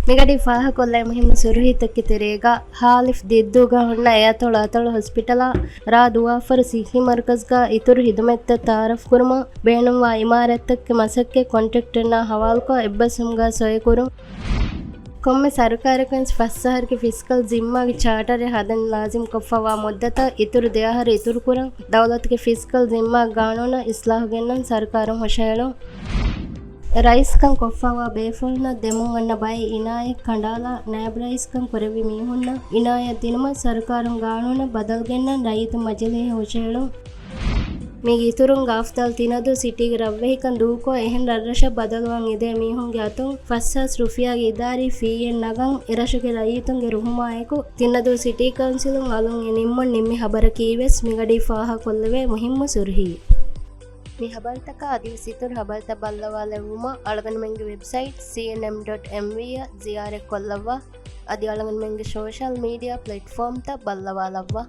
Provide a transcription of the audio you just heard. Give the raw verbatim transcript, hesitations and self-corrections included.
މިގަޑީ ފާހަގަކޮށްލައި މުހިއްމު ސުރުހީތަކެއްގެ ތެރޭގަ، ހާލިފް ދިއްދޫގަ ހުންނަ އެއަތޮޅު އަތޮޅު ހޮސްޕިޓަލާ ރ. ދުވާފަރު ސިއްހީ މަރުކަޒްގަ އިތުރު ހިދުމަތްތައް ތައާރަފް ކުރުމަށް ބޭނުންވާ އިމާރާތްތަކުގެ މަސައްކަތް ކޮންޓްރެކްޓަރުންނާ ހަވާލުކޮށް އެއްބަސްވުމުގަ ސޮއިކުރުން. ކޮންމެ ސަރުކާރަކުން ފަސް އަހަރުގެ ފިސްކަލް ޒިންމާގެ ޗާޓަރެއް ހަދަން ލާޒިމް ކޮށްފައިވާ މުއްދަތަށް އިތުރު ދެ އަހަރު އިތުރުކުރަން، ދައުލަތުގެ ފިސްކަލް ޒިންމާގެ ގާނޫނަށް އިސްލާހު ގެންނަން ސަރުކާރުން ހުށަހެޅުން. ރައީސްކަން ކޮށްފައިވާ ބޭފުޅުންނަށް ދެމުން އަންނަ ބައެއް އިނާޔަތް ކަނޑާލާ، ނައިބް ރައީސްކަން ކުރެއްވި މީހުންނަށް އިނާޔަތް ދިނުމަށް ސަރުކާރުން ގާނޫނަށް ބަދަލު ގެންނަން ރައްޔިތުން މަޖިލީހަށް ހުށަހެޅުން. މީގެ އިތުރުން އަފްޒަލް ތިނަދޫ ސިޓީގެ ރަށްވެހިކަން ދޫކޮށް، އެހެން ރަށްރަށަށް ބަދަލުވާން އެދޭ މީހުންގެ އަތުން ފަސް ހާސް ރުފިޔާގެ އިދާރީ ފީއެއް ނަގަން، އެރަށުގެ ރައްޔިތުންގެ ރުހުމާއެކު ތިނަދޫ ސިޓީ ކައުންސިލުން އަލުން އެ ނިންމުން ނިންމި ހަބަރަކީވެސް މިގަޑީ ފާހަގަކޮށްލެވޭ މުހިއްމު ސުރުހީ. މި ހަބަރުތަކާ އަދިވެސް އިތުރު ހަބަރުތައް ބައްލަވާލެއްވުމަށް އަޅުގަނޑުމެންގެ ވެބްސައިޓް ސީއެންއެމް ޑޮޓް އެމްވީއަށް ޒިޔާރަތްކޮށްލައްވާ. އަދި އަޅުގަނޑުމެންގެ ސޯޝަލް މީޑިއާ ޕްލެޓްފޯމްތައް ބައްލަވާލައްވާ.